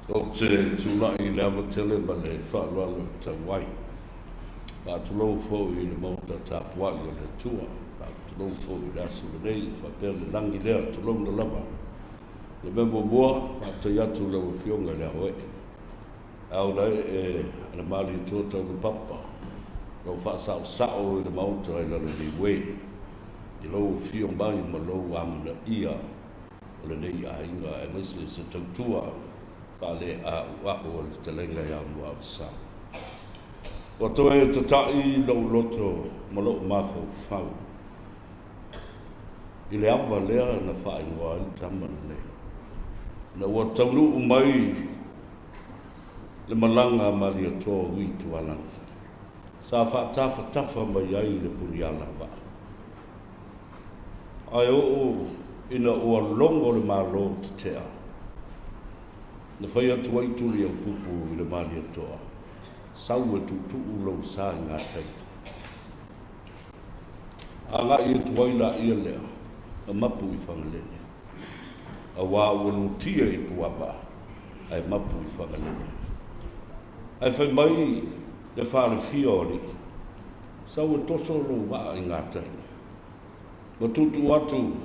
Ou te tulai i le ava tele ma le faaaloalo e tau ai. Faatulou foi i le Maota tapuai o le Atua. Faatulou foi i le aso lenei faapea le lagi lea, tulouna lava. O le mea muamua, faafetai atu i lau Afioga i le Aoee, Ao lae a le Malietoa Taulapapa, lou faasaosao i le Maota i Laloliue, i lou afio mai ma lou amanaia o lenei aiga aemaise se tautua faaleauau a le fetalaiga ia Muaavasa. Ua toe tata'i lou loto ma lou mafaufau i le ava lea na faaigoa ai le tama lenei. Ina ua taunuu mai le malaga a Malietoa ui i Tualagi, sa faatafatafa mai ai le puniala vaa. Ae oo ina ua logo le Malo tete'a, na fai atu ai Tuliaupupu i le Malietoa, Sau e tuutuu lou sa i gatai. Agai atu ai laia lea ma mapu i Fagalele, auā ua lutia i Puava ae mapu i Fagalele. Ae fai mai le falefia o alii, Sau e toso lou vaa i gatai. Ua tuutuu atu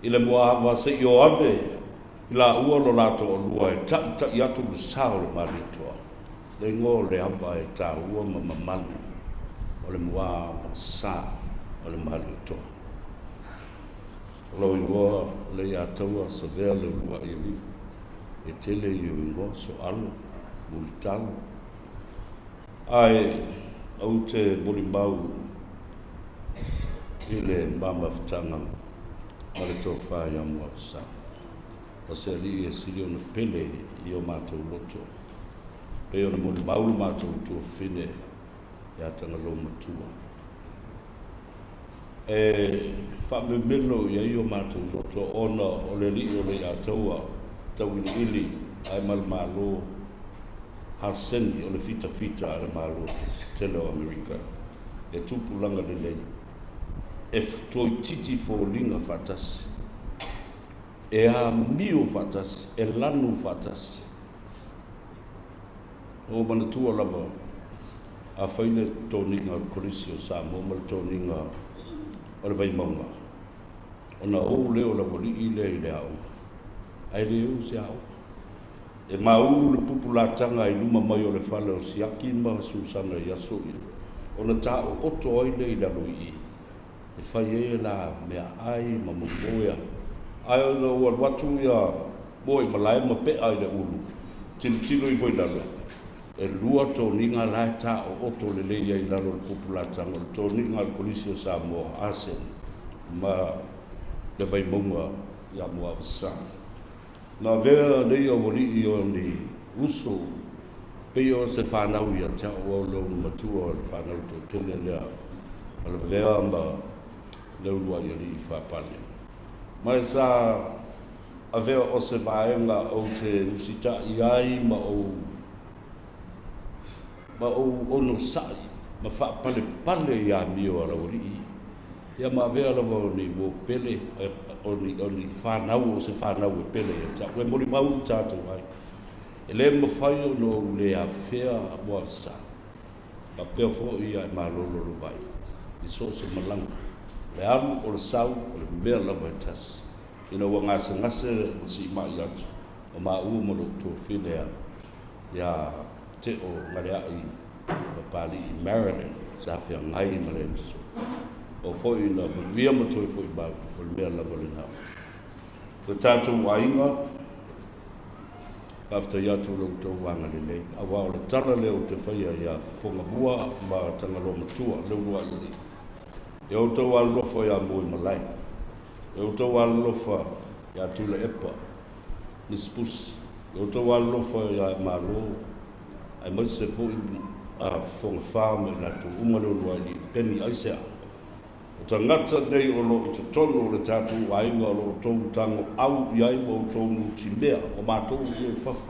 i le muaava se i o ane i laua lo la toalua e taʻitaʻi atu le sa o le Malietoa, le igoa o le ava e taua ma mamalu o le muaava sa o le Malietoa. O lou igoa le ia taua Savea Leuluaʻi Alii, e tele i ou igoa Soalo, Mulitalo, Ae ou te molimau i le mamafutaga ma le tofa ia Muavasa, o se alii e sili ona pele i o matou loto, pei ona molimau lo matou tuafafine ia Tagaloamatua. E faamemelo i ai o matou loto ona o le alii o Leiataua tauiliili ae ma le Malo Haseni o le fitafita a le Malo Tetele o Amerika e tupulaga lelei, e toeitiiti foliga faatasi, e amio faatasi, e lanu faatasi. Ua ou manatua lava, a fai le toniga o le Kolisi o Samoa ma le toniga o le Vaimauga, ona ou lea o le aualii lea i le aoga, ae le ou se aoga. E maulu le pupulataga i luma mai o le fale o Siaki ma Susana i aso ia, ona taooto ai lea i lalo i i, e fai ai e la meaai ma momoea. Ae ona ua alu atu ia Moaimalae ma pea i le ulu, tilotilo ifo i lalo, e lua toniga la e taooto lelei ai i lalo o le pupulataga, o le toniga a le Kolisi o Samoa, Aseni, ma le Vaimauga ia Muavasa. Na avea nei aualii o ni uso pei o se fanau ia te au o lou matua o le fanau toatele lea o Lavea ma Leuluai Alii Faapale. Ma e sa avea o se vaega ou te usitaʻi ai ma ou ma ou onosai ma faapalepale i amio a laualii ia ma avea lava o ni uo pele, o ni, o ni fanau o se fanau e pele ia te au. E molimau i tatou ai. E le mafai ona ou le afea Moavasa, faapea foi ia e malolo le vai i so o se malaga. O le alu, o le sau, o le mea lava e tasi. Ina ua gasegase ma siimai atu, o maua ma lou tuafine a ia Teo Galea'i Papali'i Marilyn sa feagai ma le uso. O foi ina manuia ma toe foi mai, o le mea lava lena. Lo tatou aiga, faafetai atu i lo outou agalelei, aua o le tala lea ou te faia ia Fofogamua ma Tagaloa Matua, Leulua'i Alii. E outou alolofa ia Moemalae, e outou alolofa ia Tuilaepa, Misipusi, e outou alolofa ia Malo, aemaise foi a Fofoga ma i latou uma Leuluailii, Peni Aisea. O tagata nei o lo o i totonu o le tatou aiga o lo o outou tago au i ai ma outou nutimea, o matou ia i fafo.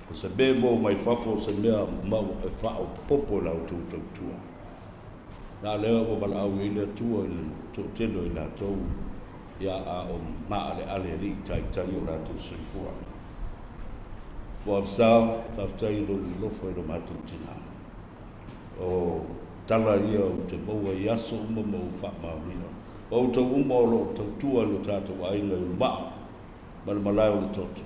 O se mea e maua mai fafo o se mea mau e faaopoopo i la outou tautua. Na lea ua valaau i ai le Atua i le toatele o i latou ia a o maaleale alii taitai o latou soifua. Muafasa, faafetai i lou alofa i lo matou tina. O tala ia ou te maua i aso uma ma ou faamaonia. O outou uma o lo o tautua i lo tatou aiga i Ulumaa ma le malae o le toto.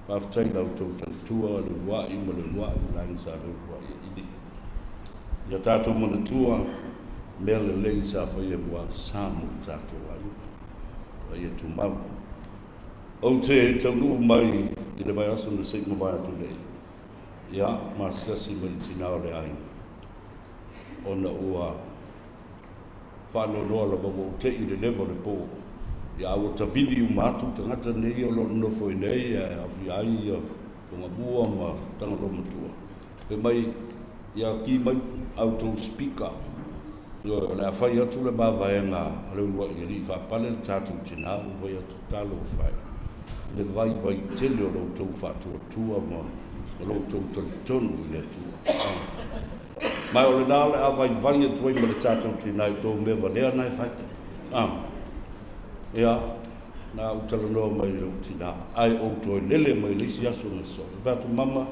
Faafetai i la outou tautua, le uluai ma le uluai ma le aiga sa le uluai e ili. Ia tatou manatua mea lelei sa faia e Muafasa mo lo tatou aiga. A ia tumau. Ou te taunuu mai i le vaiaso na se i mavae atu nei, ia, ma asiasi mai i le tina o le aiga, ona ua faanoanoa lava ua ou te i le leva o le po, ia, a ua tavili uma atu tagata nei o lo o nonofo i inei e aofia ai ia Togamua ma Tagaloamatua. Fai mai, Ia ki mai a outou speaker, ioe, o le a fai atu le mavaega a le uluai alii faapale le tatou tina, ua fai atu, Talofa e, i le vaivai tele o lo outou faatuatua ma lo outou talitonu i le Atua. Ma o lena o le a vaivai atu ai ma le tatou tina i tou mea valea na e fai. Ia, na ou talanoa mai i lou tina, ae ou toe lele mai le isi aso na soo. Fai atu, Mama,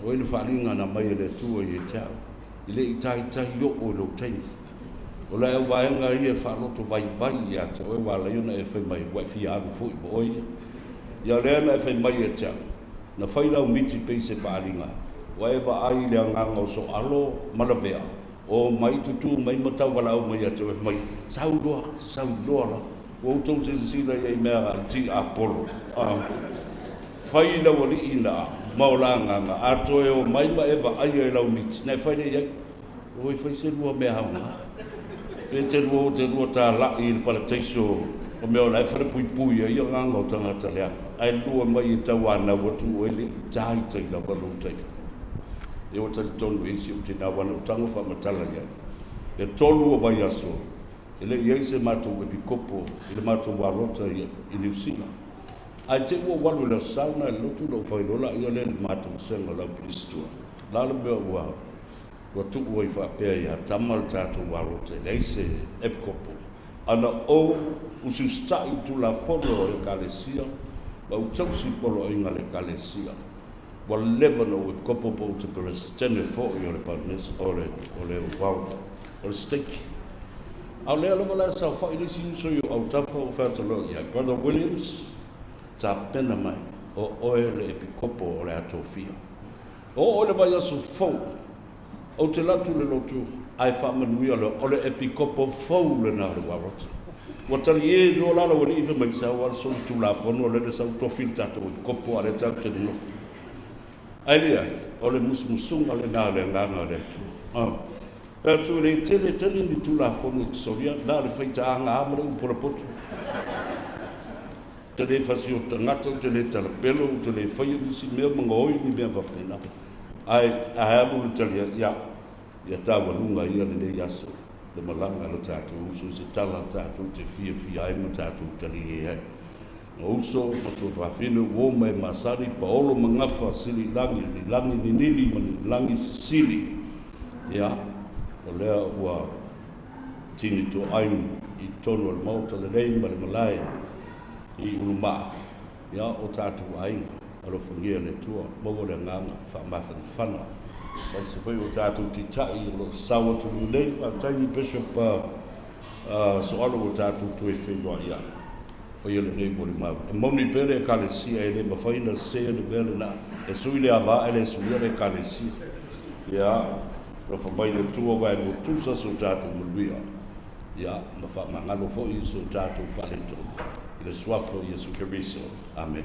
O ai le faaaliga na aumai e le Atua ia te au, e le i taitai oo i lou taimi. O le au vaega ia e faaloto vaivai ia te oe, ua ala ai ona e fai mai, ua e fia alu foi ma oe ia. Ia lea na e fai mai ia te au, na fai lau miti pei se faaaliga, ua e vaai i le agaga o Soalo ma Lavea, o mai tutū mai ma tauvalaau mai ia te oe, fai mai, Sau loa, sau loa la. Ua outou silasila i ai mea a le tiapolo, a fai i lau alii na ma o la agaga, a toe o mai ma e vaaia i lau miti, na e fai lea i ai, Oi, fai se lua mea aoga, pe te lua o te lua tāla'i i le parataiso o mea o la e falepuipui ai agaga o tagata leaga, ae lua mai e tauanau atu oe le i taitai lava lou taimi. Ia ua talitonu i ai si ou tina ua na ou tago faamatala i ai. E tolu o vaiaso E le i i ai se matou epikopo i le matou alota i Niu Sila. Ae te i ua ou alu i le Aso Sauna i le lotu ona ou fai loa laia lea i le matou vasega o le au Pilistua. O le a le mea ua ua tuu ai faapea ia Tama le tatou alota e leai se epikopo? Ana ou usiusita'i i Tulafono a le Ekalesia ma ou tausi i poloaiga a le Ekalesia, ua leva ona ou epikopo po ou te Peresetene foi o le Palemese o le o le o le Stake. A o lea lava la e saofai le isi uso i ou autafa ua fai atu loa i ai, Brother Williams, tapena mai, o oe le epikopo o le a tofia. O oo i le vaiaso fou, ou te alu atu i le lotu ae faamanuia loa, o le epikopo fou lena o le Warota. Ua taliē loa la lau alii fai mai, sau lava le solitulafono lea na sau tofi le tatou epikopo a o lea tatou te nonofo. Ae leai, o le musumusuga lena a le Agaga o le Atua. E atu e le tele tele ni Tulafono e solia, na o le faitaaga lava ma le upu a le poto. Ou te le fasiota tagata, ou te le talapelo, ou te le faia nisi mea ma gaoi ni mea faapena. Ae a alu le talia, ia, ia taualuga ia lenei aso, le malaga a lo tatou uso i se tala tatou te fiafia ai ma tatou talie ai. O uso ma tuafafine, uo ma e masani, paolo ma gafa, sili lagi, ni lagi ninili ma ni lagi sisili. Ia, o lea ua tini toai i totonu o le Maota lenei ma le malae i Ulumaa, ia, o tatou aiga, alofagia e le Atua, maua le agaga faamafanafana, aemaise foi o tatou taitai o lo o sau atu nei. Faafetai i Bishop Soalo ua tatou toe feiloai ai. Faia lenei molimau. E moni pea le Ekalesia, e le mafai ona sese le mea lena. E sui le ava ae le suia le Ekalesia. Ia, alofa mai le Atua aua e lua tusa so tatou manuia, ia, ma faamagalo foi so tatou faaletonu. I le Suafa o Iesu Keriso. Amene.